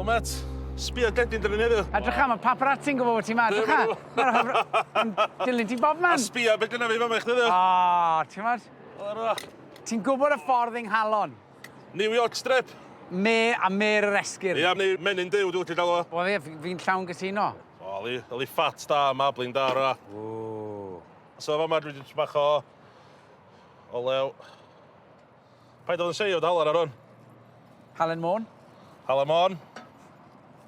O, met, sbia gegin dyn ni heddiw. Edrycha, mae paparazzi'n gwybod bod ti'n ma. Edrycha, mae'r dilyn ti bob man. A sbia beth gyda fi fama i chdi heddiw. O, ti'n gwybod? Ti'n gwybod y ffordd yng nghalon. New York Strip. Me a mêr yr esgyrn. Ia, neu menyn Duw, dwi'n licio galw fo. Wel ie, fi'n llawn gytuno. O, yli, yli ffat da, marbling da, ra. Ww. So fama dwi 'di bach o olew. Paid â fod yn seio dy halan ar hwn. Halen Môn. Halen Môn.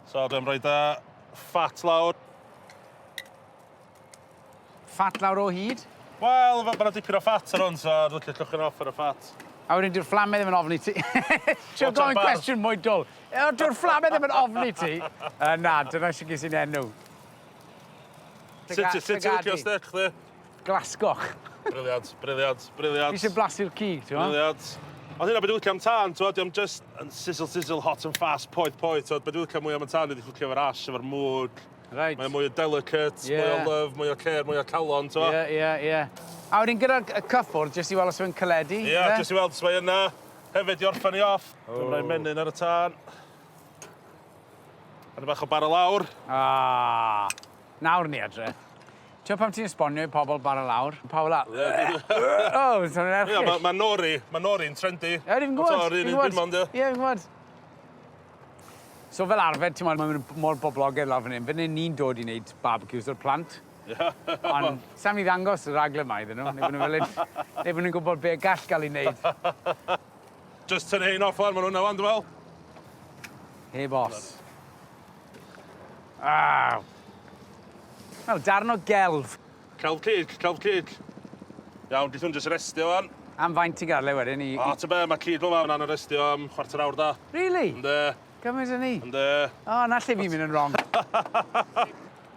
So dwi'n rhoi da ffat lawr. Ffat lawr o hyd? Wel, ma' 'na dipyn o ffat ar hwn, so dwi'n licio lluchio off ar y ffat. A wedyn dyw'r fflamau ddim yn ofni ti. Trio gofyn cwestiwn mwy dwl. Dyw'r fflamau ddim yn ofni ti? Na, dyna sut ges i'n enw. Sut sut ti'n licio steak chdi? Glasgoch. Brilliant, brilliant, brilliant. Fi eisiau blasu'r cig, ti'n gwybod? Brilliant. Ond hynna, beth dwi'n licio am tân, ti'n gwybod, just yn sizzle, sizzle, hot and fast, poeth, poeth, ti'n gwybod, beth dwi'n licio mwy am y tân, dwi'n licio efo'r ash, efo'r mwg. Right. Mae'n mwy o delicate, yeah. mwy o love, mwy o care, mwy o calon, ti'n gwybod? Ie, ie, ie. A wedyn gyda'r cyffwrdd, jyst i weld os yw'n caledu? Ie, yeah, jyst i weld os mae yna. Hefyd i orffen i off. Oh. Dwi'n rhoi menyn ar y tân. A bach o bara lawr. Ah, nawr ni adre. Ti'n pam ti'n esbonio i pobl bara lawr? Pawb la... Oh, so'n erchyll. Ie, mae ma nori, mae nori'n trendy. Ie, fi'n gwybod. O'r un un dim ond, ie. Ie, fi'n gwybod. So fel arfer, ti'n meddwl, mae'n mor boblogaidd lawr fan hyn. Fan hyn ni'n dod i wneud barbecues o'r plant. Ond sam i ddangos y raglen yma iddyn nhw, neu bod nhw'n fel neu bod nhw'n gwybod be gall gael ei wneud. Just tynnu hein off wan, maen nhw'n wan, dwi'n meddwl. Heb os. Ah. Wel, darn o gelf. Celf cig, celf cig. Iawn, geith hwn jyst restio wan. Am faint ti'n gadael e wedyn i... O, ta be, mae cig fel 'ma yn restio am chwarter awr da. Really? Yndi. Gymaint â 'ny? Yndi. O, 'na lle fi'n mynd yn wrong.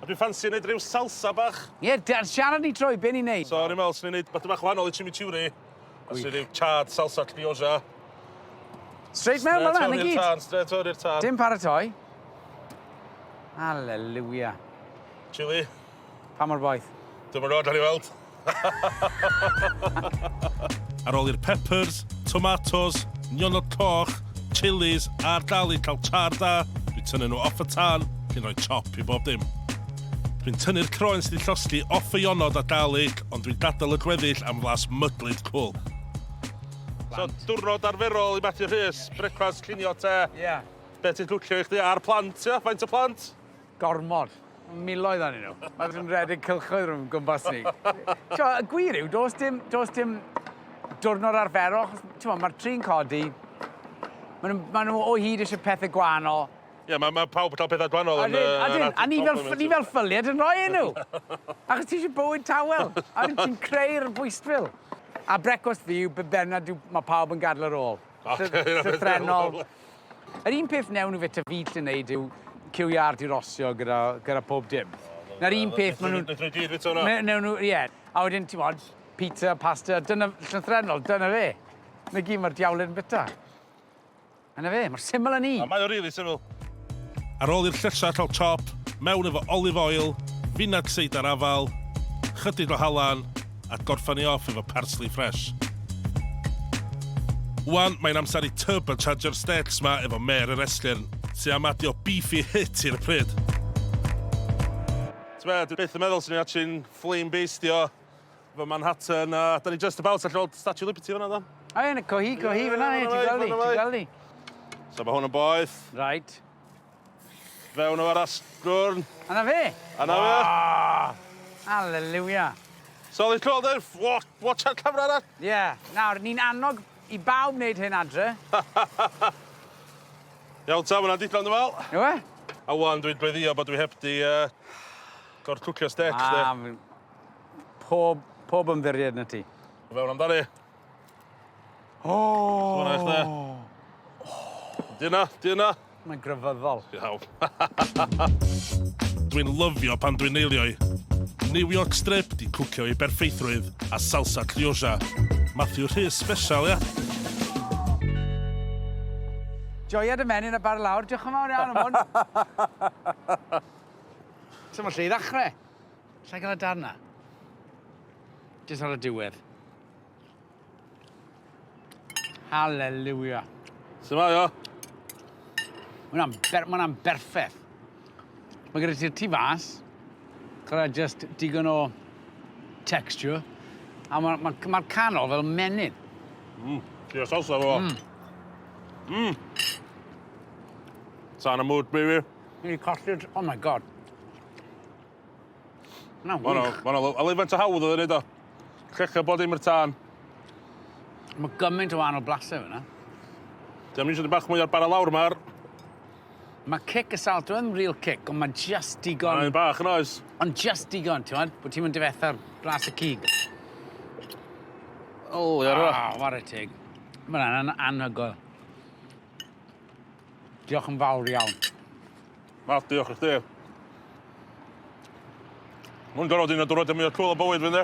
A dwi'n ffansi neud rhyw salsa bach. Ie, yeah, siarad ni trwy, be ni'n neud? So, o'n i'n meddwl, swn i'n neud beth bach wahanol i chimichurri. A swn i'n rhyw chard salsa criolla. Straight mewn fel 'na, 'na gyd? Tan, straight o'r i'r tan. Dim paratoi. Hallelujah. Chili. Pa mor boeth? Dwi'm yn gwybod, gawn ni weld. Ar ôl i'r peppers, tomatos, nionod coch, chilies a'r garlic cael char da, dwi'n tynnu nhw off y tân cyn rhoi chop i bob dim. Dwi'n tynnu'r croen sydd wedi llosgi off y ionod a garlic, ond dwi'n gadael y gweddill am flas mydlyd cwl. So, diwrnod arferol i Matthew Rhys, brecwast, cinio, te. Ie. Yeah. Be ti'n cwcio i chdi a'r plant, ia? Faint o plant? Gormod. Miloedd ohonyn nhw. Maen nhw'n rhedeg cylchoedd rhwng gwmpas ni. T'mo', y gwir yw, does dim, does dim diwrnod arferol, achos t'mo', mae'r tri'n codi, maen nhw, maen nhw o hyd eisiau pethau gwahanol. Ie, yeah, mae ma pawb yn cael pethau gwahanol yn... Ydyn, ydyn, a ni fel, ni fel ffyliad yn rhoi nhw. Achos ti eisiau bywyd tawel, a ti'n creu'r bwystfil. A brecwast fi yw be bynnag mae pawb yn gadael ar ôl. Llythrennol. Yr un peth newn nhw fita fi gallu neud yw cyw iâr 'di rosio gyda, gyda pob dim. Na'r un peth maen nhw'n... Wnaethon nhw gyd fita hwnna? Newn nhw, ie. A wedyn, ti'n bod, pizza, pasta, dyna, llythrennol, dyna fe. Na gyd mae'r diawled yn bita. A na fe, mor syml â 'ny. A mae o rili syml. Ar ôl i'r llysiau cael chop, mewn efo olive oil, finag seidar afal, chydig o halan, a gorffan ni off efo parsley fresh. Wan, mae'n amser i turbochargio'r steaks ma efo mêr yr esgyrn, sy am adio beefy hit i'r pryd. T'be, dwi byth yn meddwl swn i'n actually'n flame bastio fy Manhattan a da ni just about allu weld Statue of Liberty fan'na do? O ie, co hi, co hi fan'na, ie, ti'n gweld hi, ti'n gweld hi. So mae hwn yn boeth. Right. Fewn o'r asgwrn. A na fe? A na fe. Oh, hallelujah. So, oedd clywed dweud, watch, watch out camera arall. Ie. Yeah. Nawr, ni'n annog i bawb wneud hyn adre. Iawn ta, mae'n digon dwi'n meddwl. Yw e? A wan dwi'n gweddïo bod dwi heb di gorcwcio steak. Ah, pob, pob ymddiried na ti. Fewn amdani. O! Hwnna i chdi. Di yna, di yna. Mae'n grefyddol. Iawn. Dwi'n lyfio pan dwi'n neilio i. New York Strip di cwcio i berffeithrwydd a salsa criolla. Matthew Rhys special, ia? Joia dy menyn a bar lawr. Diolch yn fawr iawn am hwn. Sa'm lle i ddechrau. Lle gael y darn na? Jyst ar y diwedd. Hallelujah. Su' mae o? Ma' wnna'n ber- ma' wnna'n berffeth. Mae gyda ti'r tu fas, gyda just digon o texture, a mae'r ma, ma, ma canol fel menyn. Trio salsa fo. Tân y mwd, baby. Ni wedi colli'r... Oh my God. Hwnna'n Ma' wych. hwnna, a faint o hawdd oedd yn neud o. Llecha bod dim i'r tân. Mae gymaint o wahanol blasau fyna. Dwi'n eisiau bach mwy ar bara lawr ma'r. Mae cic y salt, dwi'n real cic, ond mae just digon. Mae'n bach yn oes. Ond just digon, ti'n gwybod? Bod ti'n mynd difetha'r blas y cig. O, ia, rwa. Ah, whare teg. Mae hwnna'n anhygoel. Diolch yn fawr iawn. Math, diolch i chdi. Mwyn gorfod un o diwrnodau mwyaf cool o bywyd fi, ynddi?